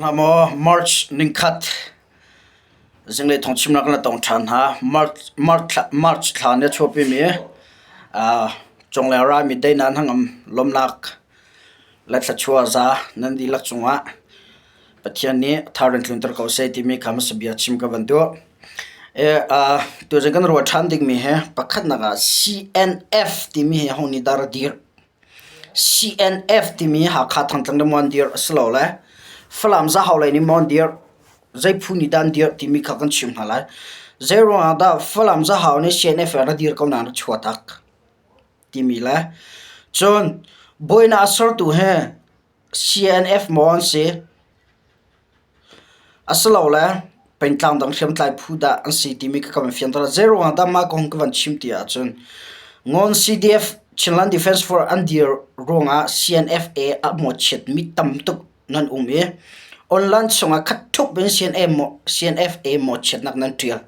Hna maw March ningkhat zinglei thawngchimnak na tong ṭhan hna. March thla nih a chuahpimi cunglei raimi deinan hangam lawmnak le thluachuah za nan dihlak cungah Pathian nih thar in tlunter ko seh timi kha hmasa bia chim ka van duh. Tuzing kan ruah ṭhan dingmi hi pakhatnak ah CNF timi hi ho nih dah ra dirh? CNF timi Hakha Thangtlang le maw an dirh asilole Falam Zahau lei nih maw an dirh, zei phu nih dah an dirh timi kha kan chim hna lai. Zeiruang ah dah Falam Zahau nih CNF ah ra dir ko nain ra chuahtak timi le cun buainak a sertu hi CNF maw an si? Asilole pengtlang dang hriamtlai phu dah an si timi kha ka van fianter. Zeiruang ah dah mah kong ka van chim ti ahcun Ngawn CDF Chinland Defence Force an dir ruangah CNFA a mawhchiatmi tam tuk nan um i online chungah khat ṭhup in CNFA mawhchiatnak nan ṭial.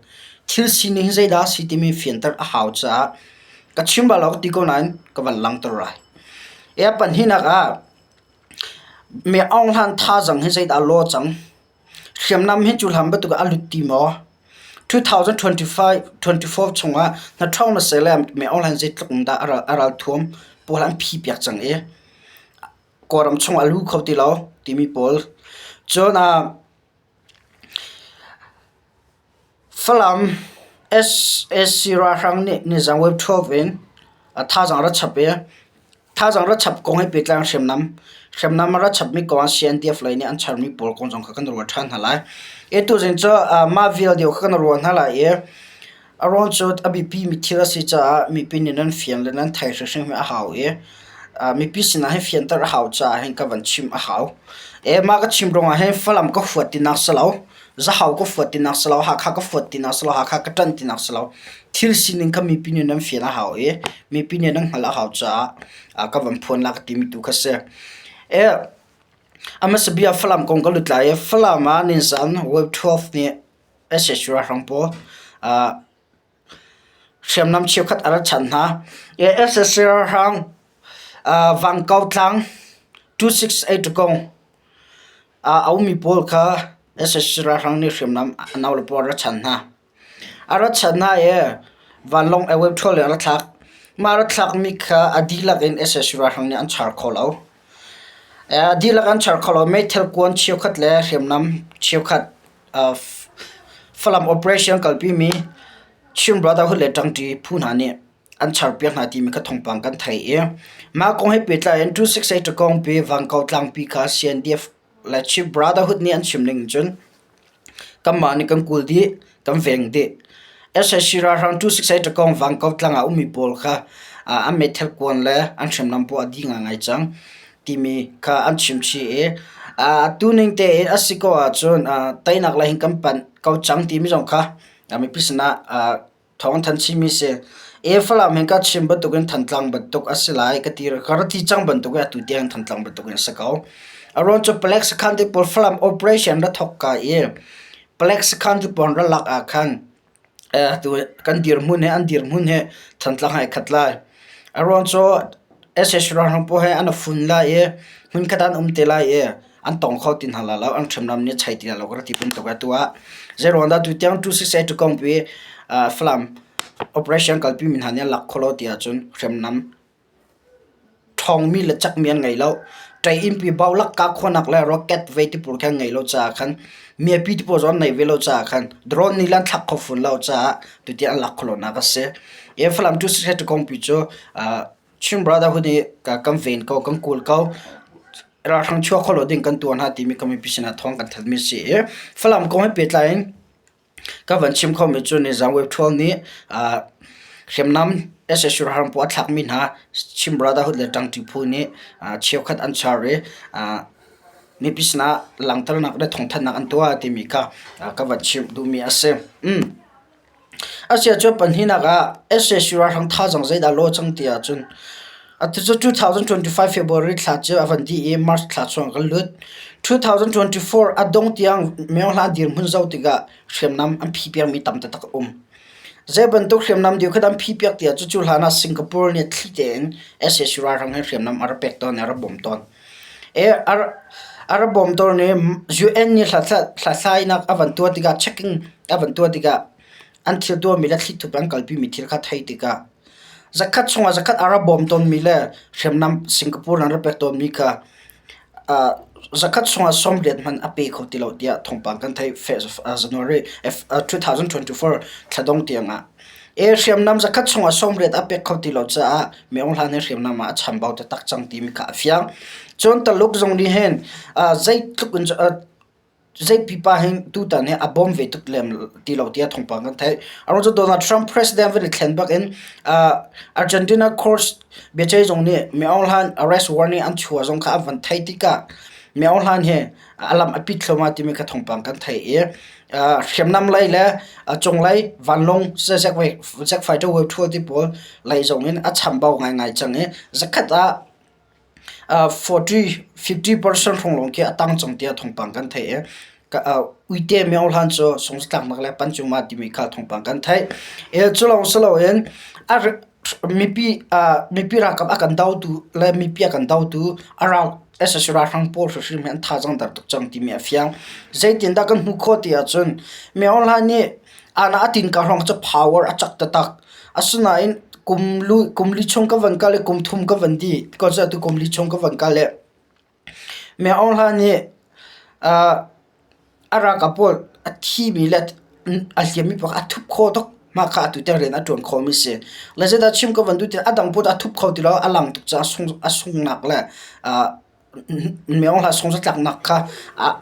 Thil sining hi zeidah a si timi fianter a hau caah ka chim bal lo ka ti ko nain ka van langhter lai. A pahnihnak ah Mi Aung Hlan thazaang hi zeidah a law cang? Hriamnam hi cu hlan bantuk ah a lut ti maw? 2025 chungah hnaṭhawng na seh le Mi Aung Hlan zeitluk in dah a ralthuam pawl an phi piak cang i Kawlram chungah a lu kho ti lo timi pawl. Cun Falam sac ralhrang nih nizaan web 12 in thazaang a ra chap i thazaang ra chap kong he pehtlai in hriamnam hriamnam a ra chapmi kong ah CNDF lei nih an charmi pawl kong zong kha kan ruah ṭhan hna lai. Tuzing cu mah vial deuh kha kan ruah hna lai i a ruang cu a biapimi thil a si caah mipi nih nan fian le nan theih hrimhrim hi a hau i mipi sinah hin fianter a hau caah hin ka van chim a hau. Mah ka chim ruangah hin Falam ka huat tinak si lo, Zahau ka fuat tinak si lo, Hakha ka fuat tinak si lo, Hakha ka ṭanh tinak si lo. Thil sining kha mipi nih nan fian a hau i mipi nih nan hngalh a hau caah ka van phuan la ka timi tu kha si. A hmasa bia Falam kong ka lut lai i Falam ah ninzan Web 12 nih sac ralhrang pawl hriamnam cheukhat a rak chanh hna. Sac ralhrang Vangkau tlang 268 kong a ummi pawl kha sac ralhrang nih hriamnam a no le pawl a rak chanh hna. A rak chanh hna i vanlawng web 12 in a rak thlak. Mah a rak thlakmi kha a dihlak in sac ralhrang nih an char kho lo. A dihlak an char kho lo. Meithal kuan cheukhat le hriamnam cheukhat Falam operation kalpimi Chin Brotherhood le ṭangṭi phu hna nih an charpiak hna timi kha thawngpang kan theih i mah kong he pehtlai in 268 Ṭakawngpi Vangkau tlangpi kha CNDF le Chin Brotherhood nih an chim ning cun kanmah nih kan kul dih, kan veng dih. Sac ralhrang 268 Ṭakawng Vangkau tlang ah ummi pawl kha an meithal kuan le an hriamnam pawl a dih ngaingai cang. timi kha an chimchih i atu ning tein a si ko ahcun teinak lei hin kan panh ko cang timi zong kha mipi sinah thawng an thanh chihmi si. E Falam hin ka chim bantukin Thantlang bantuk a si lai ka ti ka ra ti cang bantuk in atu tiang Thantlang bantuk in a si ko. A ruang cu Palek sakhan te pawl Falam operation ra thawk ka i Palek sakhan te pawl ra lak ah khan Kan dirhmun he an dirhmun he Thantlang he ai khat lai. A ruang cu sac ralhrang pawl he an i fun lai i hmunkhat ah an um te lai i an tong kho ti hna lai lo, an hriamnam nih a chei ti lai lo ka rak ti bantuk atu ah. Zeiruang dah tutiang 268 Kawngpi Falam operation kalpi mi hna nih an lak khawh lo ti ahcun hriamnam Ṭhawngmi le cakmi an ngei lo. Ṭei-innpi bolak kahkhuanak le rocket vei ti pawl khi an ngei lo caah khan miapi ti pawl zong an neih ve lo caah khan drone nih le an thlak kho fawn lo caah tuti an lak khawh lonak a si. Hi Falam 268 kongpi cu Chin Brotherhood nih kan ven ko, kan kawl ko. Ralhrang chuak kho lo ding kan tuah hna timi kan mipi sinah thawng kan thanhmi a si i Falam kong he pehtlai in Ka van chim khomi cu nizaan web 12 nih hriamnam sac ralhrang pawl a thlakmi hna Chin Brotherhood le ṭangṭi phu nih cheukhat an char i mipi sinah langhternak le thawngthanhnak an tuah timi kha ka van chimh duhmi a si. Asiahcun pahnihnak ah sac ralhrang thazaang zeidah a lawh cang ti ahcun Atu cu 2025 February thla cu a van dih i March thla chung kan lut. 2024 a dong tiang myohla dirhmun zoh tikah hriamnam an phihpiakmi tam taktak a um. Zei bantuk hriamnam deu kha an phihpiak tiah cucu hlan ah Singapore nih thli tein sac ralhrang he hriamnam a rak pek tawn i a rak bawmh tawn. A ra bawmtu nih UN nih hlathlainak a van tuah tikah checking a van tuah tikah an thil tuahmi le thlithup an kalpimi thil kha theih tikah zakhat chungah zakhat a ra bawm tawnmi le hriamnam Singapore an ra pek tawnmi kha zakhat chungah 80 hmanh a pe kho ti lo tiah thawngpang kan theih January 2024 thladong tiang ah. E hriamnam zakhat chungah 80 a pek kho ti lo caah Min Aung Hlaing nih hriamnam ah a chambau taktak cang timi kha a fiang. Cun Taluk zong nih hin zeitluk in zei pipa hin tutan hi a bawm ve tuk lem ti lo tiah thawngpang kan theih. A ruang cu Donald Trump president van i thlen bak in Argentina court biaceih zung nih Min Aung Hlaing arrest warrant an chuah zong kha an van theih tikah Min Aung Hlaing hi a lam a pit thluahmah timi kha thawngpang kan theih i hriamnam lei le cunglei vanlawng jet fighter wave ṭhual ti pawl lei zong in a chambau ngaingai cang i zakhat ah 40 50% hrawng lawng khi a tang cang tiah thawngpang kan theih i uite Min Aung Hlaing cu sungzatlaknak le pancungma timi kha thawngpang kan theih. Cu lawng si loin mipi mipi ralkap a kan dotu le mipi a kan dotu a ral sac ralhrang pawl hrimhrim hi an thazaang der tuk cang timi a fiang. Zeitindah kan hmuh khawh ti ahcun Min Aung Hlaing nih ana a tinka hrawng cu power a cak taktak. Asinain kum lu kum li chung ka van kal i kum thum ka van dih. Because atu kum li chung ka van kal i Min Aung Hlaing nih a ralkap pawl a thimi le a hliammi pawl kha a thup khawh tuk. Mah kha atu tiang rian a ṭuan khawhmi a si. Le zeidah chim ka van duh ti a dang pawl a thup kho ti lo, a lang tuk caah a sunghnak le Min Aung Hlaing sungzatlaknak kha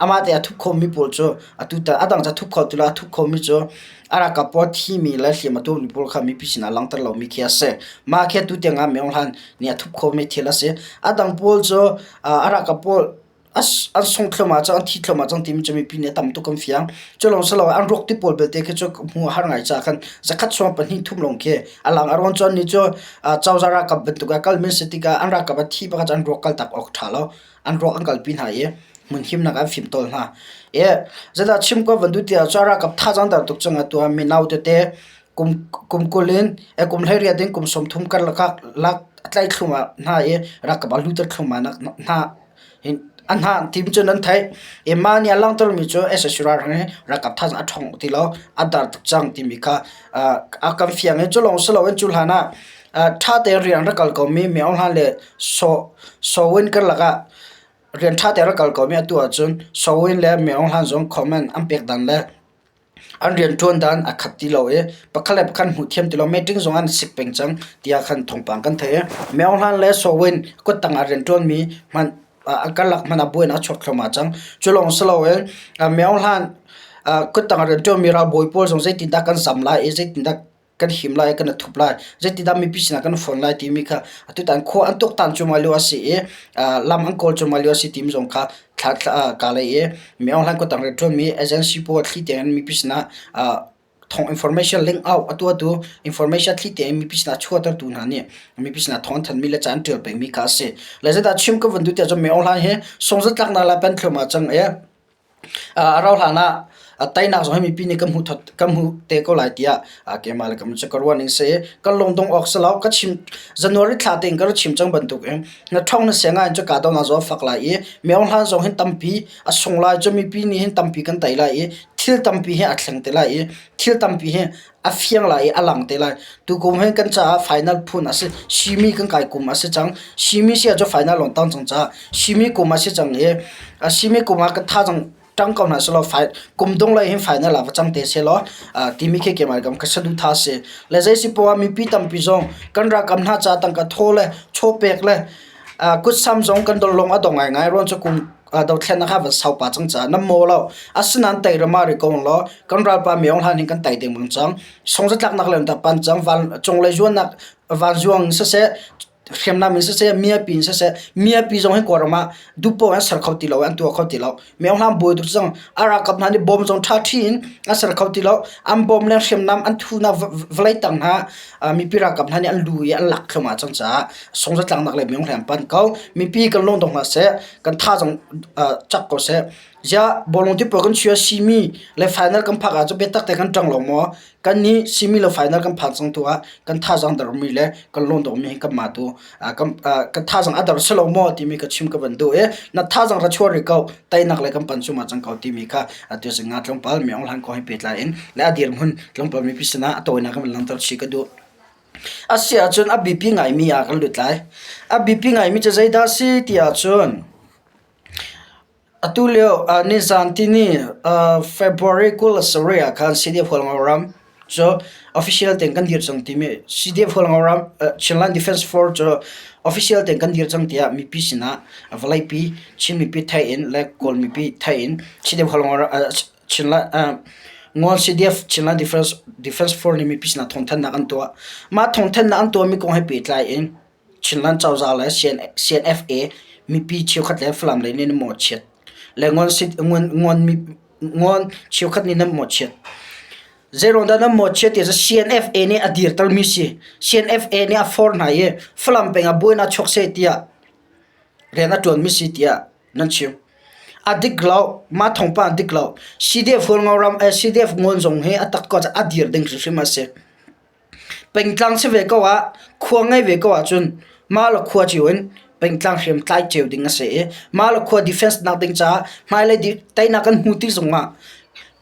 amah te a thup khomi pawl cu atu tan a dang cu a thup kho ti lo a thup khomi cu a ralkap pawl thimi le hliam a tuarmi pawl kha mipi sinah langhter lomi khi a si. Mah khi atu tiang ah Min Aung Hlaing nih a thup khomi thil a si. A dang pawl cu a ralkap pawl an sung thluahmah cang, an thi thluahmah cang timi cu mipi nih a tam tuk an fiang. Cu lawng si lo an ruak ti pawl belte khi cu hmuh a har ngai caah khan zakhat suang pahnih thum lawng khi a lang. A ruang cu annih cu cozah ralkap bantuk ah kalmi an si tikah an ralkap a thi bak ah an ruak kaltak awk ṭha lo. An ruak an kalpi hna i hmun himnak an fimtawl hna. I zeidah chim ko van duh ti ahcun ralkap thazaang dar tuk cang atu ah mino tete kum kum 20 in kum 18 in kum 30 karlak ah lak a tlaih thluahmah hna i ralkap ah lutter thluahmah hna A hna tim cu nan theih. I mah nih a langhtermi cu sac ralhrang hi ralkap thazaang a ṭhawng ti lo, a dar tuk cang timi kha a kan fiang i cu lawng si loin cu hlan ah ṭha tein rian rak kal komi Min Aung Hlaing le Saw Win karlak ah rian ṭha tein rak kal komi atu ahcun Saw Win le Min Aung Hlaing zong comment an pek dan le An rianṭuan dan a khat ti lo i pakhat le pakhat hmuh thiam ti lo meeting zong an sik peng cang tiah khan thawngpang kan theih i Maung Hlan le Saw Win kuttang ah rianṭuanmi hmanh a karlak hmanh ah buainak a chuak thluahmah cang. Cu lawng si loin Maung Hlan kuttang ah rianṭuanmi ralbawi pawl zong zeitindah kan zam lai i zeitindah kan him lai kan i thup lai zeitindah mipi sinah kan fon lai timi kha atutan khua an tuaktan cuahmah lio a si i lam an kawl cuahmah lio a si timi zong kha thla kaa lei i Min Aung Hlaing kuttang rianṭuanmi agency pawl thli tein mipi sinah thawng information link out a tuahtu information thli tein mipi sinah chuahtertu hna nih mipi sinah thawng an thanhmi le ca an ṭial pengmi kha a si. Le zeidah chim ka van duh tiah cun Min Aung Hlaing hi sungzatlaknak le pen thluahmah cang i A rauh hlan ah teinak zong hi mipi nih kan hmuh kan hmuh te ko lai tiah keimah le ka ka ruah ning si. Kan lungdong awk si lo. Ka chim January thla tein ka rak chim cang bantuk in na ṭhawng na siang ahhin cu kahdohnak zong a fak lai i Myo Hlan zong hin tampi a sung lai cu mipi nih hin tampi kan tei lai i thil tampi hi a thleng te lai i thil tampi hi a fiang lai i a lang te lai. Tukum hin kan caah final phun a si. Simi kan kai kum a si cang. Simi si ahcun final lawng tang cang caah simi kum a si cang i a simi kum ah kan thazaang ṭang ko hna selaw kum dong lei hin final ah va cang te selaw timi khi keimah kam ka saduhthah a si. Le zei si poah mipi tampi zong kan ralkap hna ca tangka thaw le chaw pek le kutsam zong kan don lawng a dong ngaingai ruang cu kum dothlennak ah van sau pa cang caah nan maw lo. Asinain teirama ri ko law kan ralpa Myo Hlan hin kan tei dengmang cang. Songzatlaknak le ta pan cang van cunglei zuannak vanzuang in siseh hriamnam in siseh miapi in siseh miapi zong hi Kawlram ah duhpoh an ser kho ti lo an tuah kho ti lo. Myo Hlan bawi tuk cang a ralkap hna nih bom zong ṭha ṭhi in an ser kho ti lo. An bom le hriamnam an thunak vawlei tang hna mipi ralkap hna nih an lu i an lak thluahmah cang caah songzatlaknak le Myo Hlan an pan ko. Mipi kan lungdong hlah seh. Kan thazaang cak ko seh. Ziah bawlung ti pawl kan chuah simi le final kan phak ahcun biatak te kan ṭang lo maw? Kan nih simi le final kan phan cang tu ah kan thazaang dermi le kan lawn dawhmi hi kanmah tu kan thazaang a der si lo maw timi ka chim ka van duh i na thazaang ra chuah rih ko teinak le kan pan cuma cang ko timi kha atu singa tlawmpal mi hlan kong he pehtlai in le a dirhmun tlawmpal mipi sinah a tawinak kan van langhter chih ka duh. A si ahcun a biapi ngaimi ah kan lut lai. A biapi ngaimi cu zeidah a si ti ahcun Atu lio nizan tini February 27 ah khan CDF Hualngo ram cu official tein kan dir cang timi CDF Hualngo ram Chinland Defence Force cu official tein kan dir cang tiah mipi sinah vawleipi Chin mipi theih in le Kawl mipi theih in CDF Hualngo Chinland Ngawn CDF Chinland Defence Defence Force nih mipi sinah thawngthanhnak an tuah. Mah thawngthanhnak an tuahmi kong he pehtlai in Chinland cozah le CNFA mipi cheukhat le Falam lei nih nan mawhchiat le Ngawn cheukhat nih nan mawhchiat. Zeiruang dah nan mawhchiat ti cu CNFA nih a dirtermi si. CNFA nih a forh hna i Falam peng ah buainak chuak seh tiah rian a ṭuanmi si tiah nan chim. A dik lo, mah thawngpang a dik lo. CDF Hualngo ram CDF Ngawn zong hi a tak ko a dir ding hrimhrim a si. Pengtlang si ve ko ah, khua ngei ve ko ahcun mah le khua cio in pengtlang hriamtlai cio ding a si i mah le khua defense nak ding caah hmailei teinak kan hmu ti zongah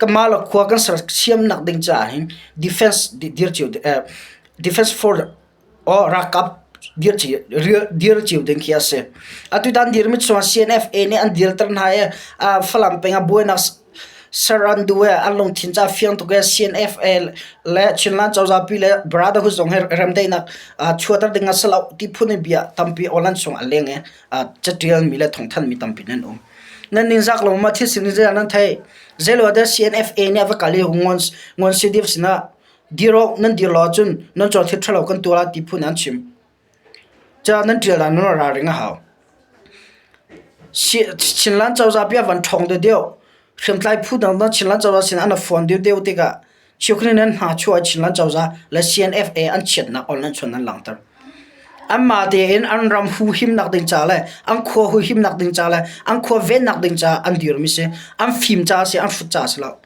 mah le khua kan sersiamnak ding caah hin defense dir cio defense force or ralkap dir cio ding khi a si. Atutan dirmi chung CNFA nih an dirter hna i Falam peng ah buainak ser an duh i an lungthin cu a fiang tuk i CNFA le Chinland cozah pi le Brotherhood zong hi remdaihnak chuahter ding a si lo ti phun in bia tampi online chung a leng i catialmi le thawngthanhmi tampi nan um. Nan ningzak lo ma thil sining zeidah nan theih? Zeilo dah CNFA nih a va kal i Ngon CDF sinah dir awk nan dir lo ahcun nan caw thil ṭhalo kan tuah lai ti phun an chim. Ca nan ṭial ah nan ralring a hau. Chinland cozah pi a van ṭhawng deuhdeuh. Hriamtlai phu dangdang Chinland cozah sin an fuan deuhdeuh tikah cheukhat nih nan hna chuah i Chinland cozah le CNFA an chiatnak online chuan an langhter. Anmah tein an ram huhimnak ding ca le an khua huhimnak ding ca le an khua vennak ding caah an dirmi si. An fim caah si, an hrut caah si lo.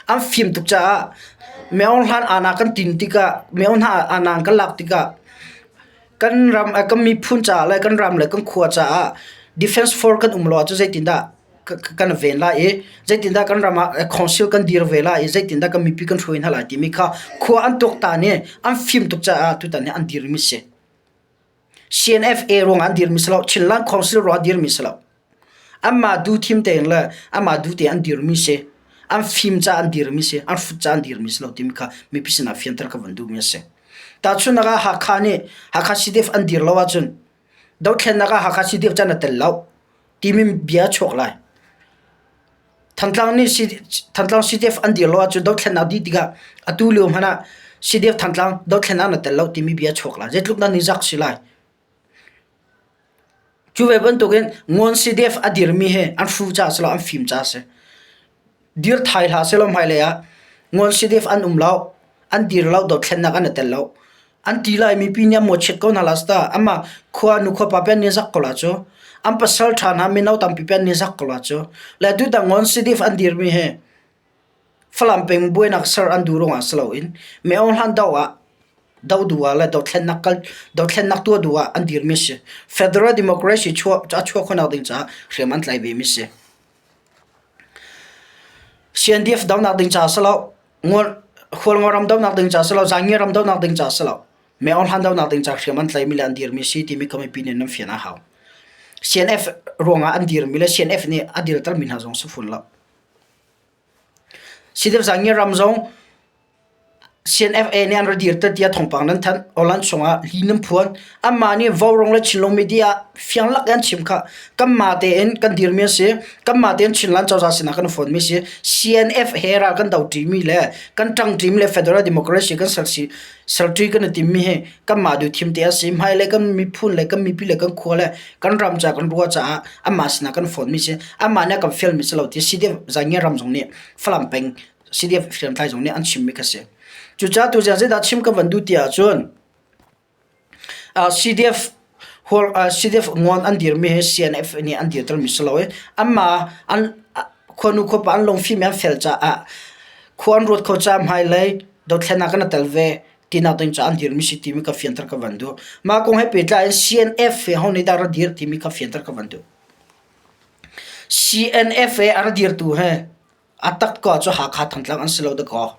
An fim tuk caah Myo hlan ana kan tin tikah Myo hna ana kan lak tikah kan ram kan miphun caah le kan ram le kan khua caah defense force kan um lo ahcun zeitindah kan ven lai i zeitindah kan ram ah council kan dir ve lai i zeitindah kan mipi kan hruai hna lai timi kha khua an tuaktan i an fim tuk caah tutan hi an dirmi si. CNFA ruangah an dirmi si lo, Chinland Council ruangah dirmi si lo. Anmah duhthim tein le anmah duh tein an dirmi si. An fim caah an dirmi si, an hrut caah an dirmi si lo timi kha mipi sinah fianter ka van duhmi a si. Tahchunhnak ah Hakha nih Hakha CDF an dir lo ahcun dothlennak ah Hakha CDF can a tel lo timi bia a chuak lai. Thantlang nih Thantlang CDF an dir lo ahcun dothlennak dih tikah atu lio hmanh ah CDF Thantlang dothlennak na tel lo timi bia a chuak lai. Zeitluk nan i zak si lai. Cu ve bantukin Ngawn CDF a dirmi hi an hru caah si lo an fim caah a si. Dir thai hlah sehlaw hmailei ah Ngawn CDF an um lo, an dir lo, dothlennak an i tel lo. An ti lai mipi nih an mawhchiat ko hna la ta. Amah khua nu khua pa pi an ni zak ko la cu. An pasal ṭha hna mino tampi pi an ni zak ko la cu. Le tutan Ngawn CDF an dirmi hi Falam peng buainak ser an duh ruangah si loin Myo Hlan do ah do duh ah le dothlennak kal dothlennak tuah duh ah an dirmi a si. Federal Democracy chuah a chuah khawhnak ding caah hriam an tlai vemi a si. CNDF donak ding caah si lo, Hualngo ram donak ding caah si lo, Zaangi ram donak ding caah si lo, Myo Hlan donak ding caah hriam an tlaimi le an dirmi si timi kha mipi nih nan fian a hau. CNF ruangah an dirmi le CNF nih a dirtermi hna zong si fawn lo. Sidepzangi ram zong CNFA nih an ra dirter tiah thawngpang nan thanh. Awlan chungah li nan phuan. Anmah nih Vaurawng le Chinlung media ah fiang lak in an chim kha. Kanmah tein kan dirmi a si. Kanmah tein Chinland cozah sinah kan fawnmi a si. CNF he ral kan doṭimi le kan ṭangṭimi le Federal Democracy kan serṭi kan i timmi hi kanmah duhthim te a si. Hmailei kan miphun le kan mipi le kan khua le kan ram ca kan ruah caah anmah sinah kan fawnmi si. Anmah nih a kan fialmi si lo ti CDF Zaingia ram zong nih Falam peng CDF hriamtlai zong nih an chimmi kha si. Cucaah tu zeidah chim ka van duh ti ahcun CDF CDF nguan an dirmi hi CNF nih an dirtermi si lo i anmah an. Khuanu khuapa an lungfim i an fel caah khua an ruat kho caah hmailei dothlennak kan i tel ve tinak ding caah an dirmi si timi ka fianter ka van duh. Mah kong he pehtlai in CNF he ho nih dah ra dir timi kha fianter ka van duh. CNF he a ra dirtu he a tak ko cu Hakha Thantlang an si lo dakaw.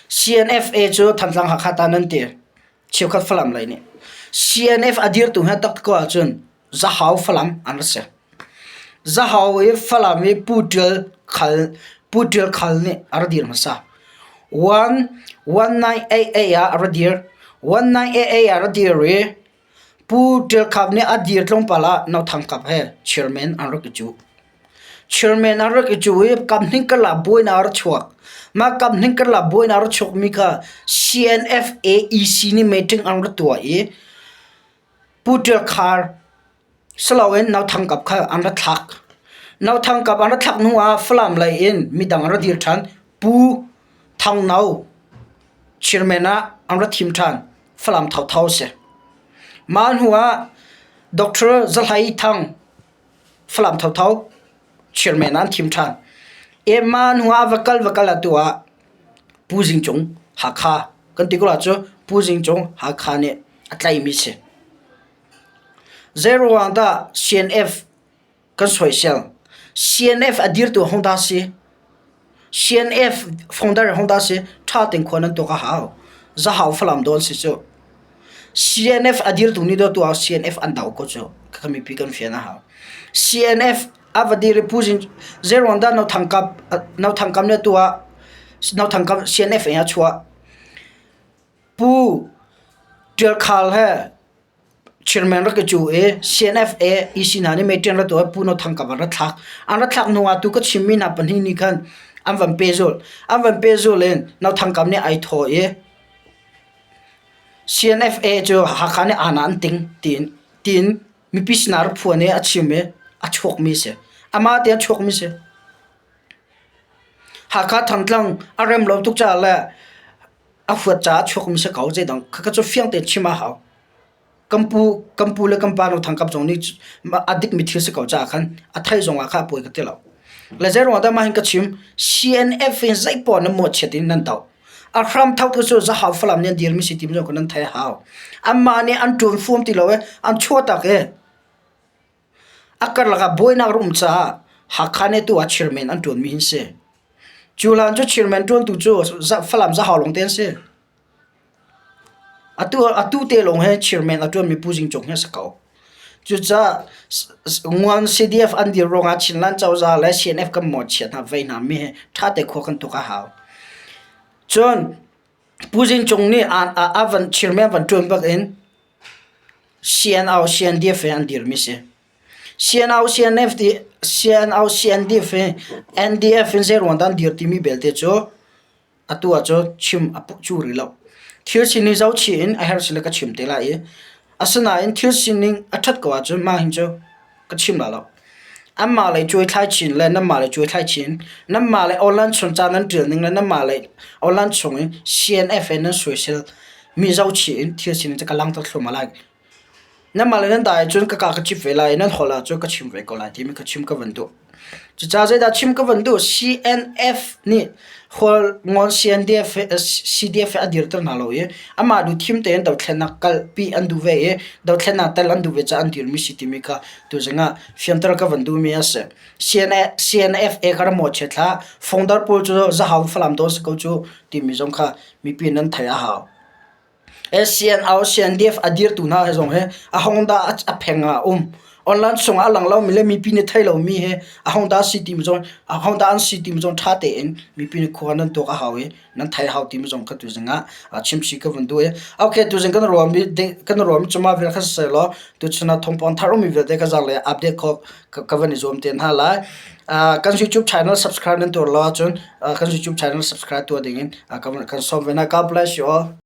CNFA cu Thantlang Hakha ta nan ti. Cheukhat Falam lei nih. CNF a dirtu he tak ko ahcun Zahau Falam an ra si. Zahau i Falam i Pu Ṭial Khal Pu Ṭial Khal nih a ra dir hmasa. 1988 ah a ra dir. 1988 ah a ra dir i Pu Ṭial Khap nih a dir tlawmpal ah No Thang Kap he chairman an rak i cuh. Chairman an rak i cuh i kaphnih karlak buainak a ra chuak. Mah kaphnih karlak buainak a ra chuakmi kha CNFAEC nih meeting an ra tuah i Pu Ṭial Khar siloin No Thang Kap kha an ra thlak. No Thang Kap an ra thlak hnu ah Falam lei in midang an ra dir ṭhan. Pu Thang No chairman ah an ra thim ṭhan. Falam thotho a si. Mah hnu ah Doctor Za Hlei Thang Falam thotho chairman ah an thim ṭhan. Mah hnu ah va kal va kal atu ah Pu Zing Cung Hakha kan ti ko la cu Pu Zing Cung Hakha nih a tlaihmi si. Zeiruang dah CNF kan soisel? CNF a dirtu hodah si? CNF founder hodah si? Ṭha tein khua nan tuak a hau. Zahau Falam dawn si cu. CNF a dirtu nih dawtu ah CNF an do ko cu. Kha mipi kan fian a hau. CNF a va dir i Pu Zing zeiruang dah No Thang Kap No Thang Kam nih atu ah No Thang Kap CNF in a chuah. Pu Ṭial Khal he chairman rak i cuh i CNFA EC hna nih meeting rak tuah i Pu No Thang Kap an ra thlak. An ra thlak hnu ah tu ka chimmi hna pahnih nih khan an van pehzulh. An van pehzulh in No Thang Kap nih ai thawh i CNFA cu Hakha nih aana an ting tiin tiin mipi sinah rak phuan i a chim i a chuakmi a si. Amah te a chuakmi a si. Hakha Thantlang a rem lo tuk caah le a huat caah a chuakmi si ko zeidang khakha cu fiang tein chim a hau. Kan pu kan pu le kan pa No Thang Kap zong nih a dikmi thil si ko caah khan a theih zong ah kha a pawi ka ti lo. Le zeiruang dah mah hin ka chim CNF in zeipoah nan mawhchiat in nan doh. A hram thok tu cu Zahau Falam nih an dirmi si ti zong nan theih a hau. Anmah nih an ṭuan fuam ti lo i an chuahtak i A karlak ah buainak a um caah Hakha nih atu ah chairman an ṭuanmi hi an si. Cu hlan cu chairman ṭuantu cu Falam Zahau lawngte an si. Atu, atu te lawng hi chairman a ṭuanmi Pu Zing Cung hi a si ko. Cucaah Nguan CDF an dir ruangah Chinland cozah le CNF kan mawhchiat hna vei hna mi hi ṭha te khua kan tuk a hau. Cun Pu Zing Cung nih a, a, a van chairman van ṭuan bak in CNO, CNDF he an dirmi si. CNO, CNF ti CNO, CNDF he NDF in zeiruang dah an dir timi belte cu atu ahcun chim a cu rih lo. Thil sining zohchih in a herh sile ka chim te lai i asinain thil sining a ṭhat ko ahcun mah hin cu ka chim lai lo. Anmah lei cuaithlai chin le nanmah lei cuaithlai chin, nanmah le online chung ca nan ṭial ning le nanmah le online chung i CNF in nan soisel mi zohchih in thil sining cu ka langhter thluahmah lai. Nanmah le nan dai ahcun ka ka ka cip ve lai i nan holh ahcun ka chim ve ko lai timi ka chim ka van duh. Cucaah zeidah chim ka van duh? CNF nih Hualngon CNDF CDF a dirter hna lo i amah duh thim tein dothlennak kalpi an duh ve i dothlennak tel an duh ve caah an dirmi si timi kha tuzing ah fianter ka van duhmi a si. CNFA kha ram mawhchiat hlah, fongdar pawl cu zahau Falam dawn si ko cu timi zong kha mipi nan theih a hau. CNO, CNDF a dirtu hna he zong hi a hong dah a pheng ah a um. Online chungah a lang lomi le mipi nih theih lomi hi a hong dah si timi zong a hong dah an si timi zong ṭha tein mipi nih khua nan tuak a hau i nan theih a hau timi zong kha tuzing ah chimchih ka vun duh i okay tuzing kan ruahmi kan ruahmi cu mah vial kha siseh law tuchun ah thawngpang thar ummi vialte ka zang le update khawh ka van i zuam te hna lai. Kan YouTube channel subscribe nan tuar lo ahcun kan YouTube channel subscribe tuah dingin kan sawm ve hna. God bless you all.